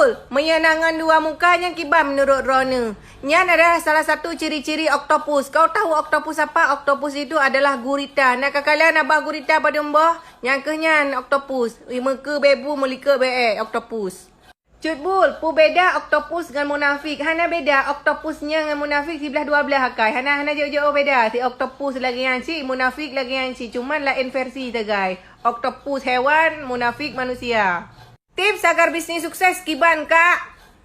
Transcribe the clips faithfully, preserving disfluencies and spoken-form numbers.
Betul, meunyoe na ngon dua muka nyan kiban meunurot droeneuh. Nyan adalah salah satu ciri-ciri oktopus. Kau tahu oktopus apa? Oktopus itu adalah gurita. Na kakalon abah gurita padum boh? Nyang keuh nyan oktopus. Meukeue bebu, meulikot bee, oktopus. Cut Bul, peue beda oktopus ngon munafik? Hana beda, oktopus nyan ngon munafik siblaih dua blaih akai. Hana, hana jeuet-jeuet beda. Si oktopus lagèe nyan cit, munafik lagèe nyan cit. Cuman laén versi sagai. Oktopus hewan, munafik manusia. Tips agar bisnis sukses kiban, Kak.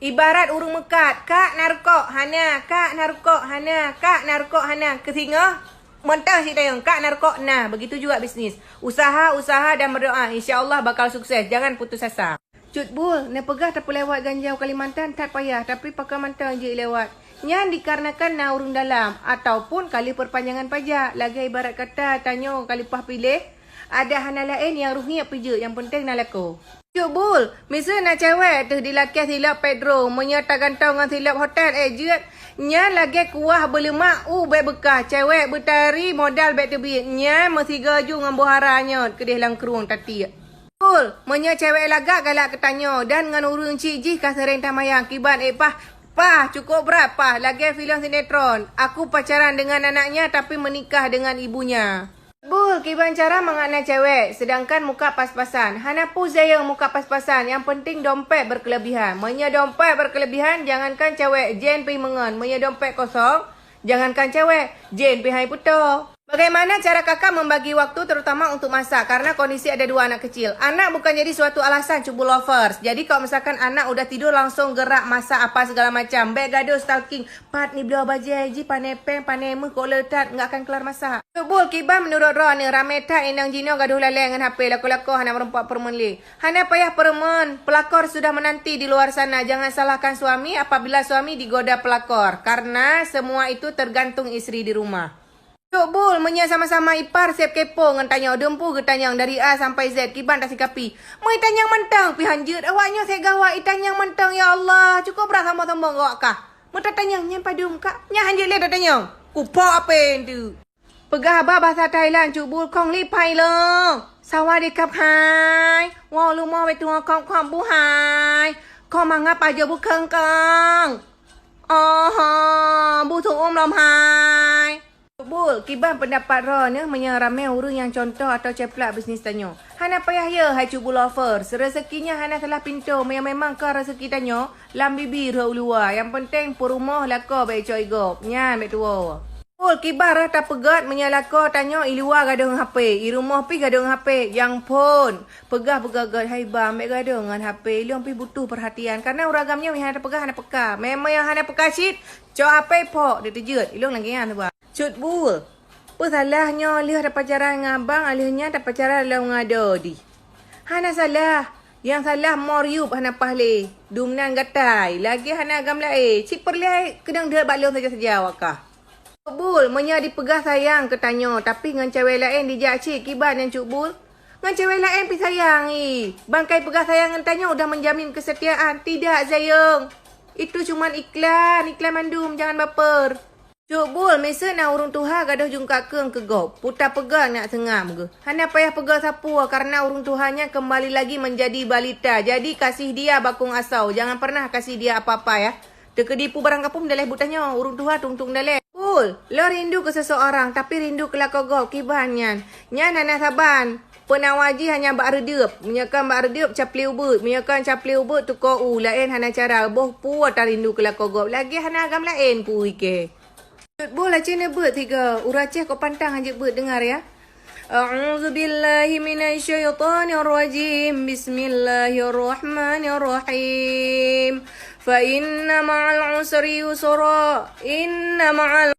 Ibarat ureueng meukat, Kak na rukok? Hana. Kak na rukok? Hana. Kak na rukok? Hana. Keu singoh, mantong cit tayong, Kak na rukok? Na. Begitu juga bisnis. Usaha, usaha dan berdoa. Insya Allah bakal sukses. Jangan putus asa. Cut Bul, neupeugah tapeulewat ganjau Kalimantan that payah, tapi pakon mantong jeuet lewat. Nyan dikarenakan na ureueng dalam, ataupun ka lheueh perpanjangan pajak. Lagèe ibarat kata tanyoe ka leupah piléh, adak hana laén nyang ruhiek pih jeuet, nyang penting na lakoe. Cut Bul, miseue na cewek teuh dilakèe silop Pedro, meunyoe tagantong ngon silop hotel, eh, jeuet. Nyan lagèe kuah beuleumak u bèk beukah, cewek beutari modal bèk teubiet. Nyan meusigoe ju ngon boh hara nyot keudeh lam krueng tatiek. Betul, meunyoe cewek lagak galak keu tanyoe dan ngon ureueng cit jih ka seuréng tamayang kiban, eh, pah, pah, cukôp brat, pah, lagèe filem sinetron, Aku Pacaran Dengan Anaknya Tapi Menikah Dengan Ibunya. Bul, kiban cara mangat na cewek, sedangkan muka pas-pasan. Hana peue zayong muka pas-pasan, nyang penting dompet berkelebihan. Meunyoe dompet berkelebihan, jangankan cewek, jén pih meungon. Meunyoe dompet kosong, jangankan cewek, jén pih han putôh. Bagaimana cara kakak membagi waktu terutama untuk masak karena kondisi ada dua anak kecil? Anak bukan jadi suatu alasan, Cut Bul lovers. Jadi kalau misalkan anak udah tidur langsung gerak masak apa segala macam. Bèk gadoh stalking. Pat nibloe bajèe jih, pané péng, pané méuh, kok le that, nggak akan kelar masak. Cut Bul, kiban meunurot droeneuh, ramé that inong jinoe gadoh lalée ngon H P, lakoe-lakoe hana meureumpok peureumeun lé. Hana payah peureumeun, pelakor sudah menanti di luar sana. Jangan salahkan suami apabila suami digoda pelakor, karena semua itu tergantung istri di rumah. Cut Bul, meunyoe sama-sama ipar seb kepo ngon tanyoe, dumpeue geutanyong dari A sampai Z, kiban tasikapi. Meu itanyong mantong pih han jeuet, awaknyoe seb gawat itanyong mantong, ya Allah, cukôp brat sombong-sombong gawak kah. Meutatanyong nyan padum kak, nyan han jeuet lé tatanyong. Kuphok apé enteuk. Peugah haba basa Thailand, Cut Bul, kong li pai long. Sawadee kap hai. Wow, lumo beutôi kong kong bu hai. Kong mangap ajo bu kong kong. Oho, bu tuum lom hai. Cut Bul, kiban peundapat droeneuh meunyoe ramé ureueng nyang cuntoh atawa ceuplak bisnis tanyoe? Hana payah yö, hai Cut Bul lovers. Reuseuki nyan hana salah pintoe, meunyoe memang ka reuseuki tanyoe, lam bibi rhot u luwa. Nyang penting peurumoh lakoe bèk icok igop. Nyan bèk tuwoe. Cut Bul, kiban rhah tapeugöt meunyoe lakoe tanyoe i luwa gadôh ngon H P, i rumoh pih gadôh ngon H P, nyang phôn. Peugah-peugah göt, "Hai bang, bèk gadôh ngon H P, lôn pih butuh peurhatian." Karena ureueng agam nyoe hana tapeugah, hana peka. Memang nyang hana peka cit, cok H P phok, diteujeuet. Ilôn lagèe nyan, Bang. Cut Bul, peue salah nyoe lheueh tapacaran ngon abang, lheueh nyan tapacaran lom ngon adoe dih? Hana salah. Nyang salah mor yup hana paih lé. Dum nan gatai, lagèe hana agam laén. Cit peureulèe keunong deuet bak lôn saja-saja awak kah. Cut Bul, meunyoe dipeugah sayang keu tanyoe, tapi ngon cewek laén dijak cit, kiban nyan Cut Bul? Ngon cewek laén pih sayang, ih. Bangkai peugah sayang ngon tanyoe udah menjamin kesetiaan. Tidak, Zayong. Itu cuman iklan, iklan mandum, jangan baper. Cut Bul, miseue na ureueng tuha gadôh jungkat keueng keu gob, peue tapeugah nak seungab geuh. Hana payah peugah sapeue, karena ureueng tuha nyan kembali lagi menjadi balita. Jadi, kasih dia bakong asau, jangan pernah kasih dia apa-apa, ya. Teukeudi peue barang kapôm daleh buet tanyoe, ureueng tuha tung-tung daleh. Bul, lôn rindu keu seseorang, tapi rindu keu lakoe gob, kiban nyan. Nyan hana saban. Peunawa jih hanya bak reudeup. Meunyoe kon bak reudeup, caplé ubeut. Meunyoe kon caplé ubeut, tuko u. Laén hana cara, boh peue tarindu keu lakoe gob. Lagèe hana agam laén peue ikée. Cut Bul, aci neubeuet tiga. Ureueng Aceh kok pantang hanjeuet beuet, dengar ya. A'udzu billahi minasy syaithanir rajim. Bismillahirrahmanirrahim. Fa inna ma'al usri yusra. Inna ma'al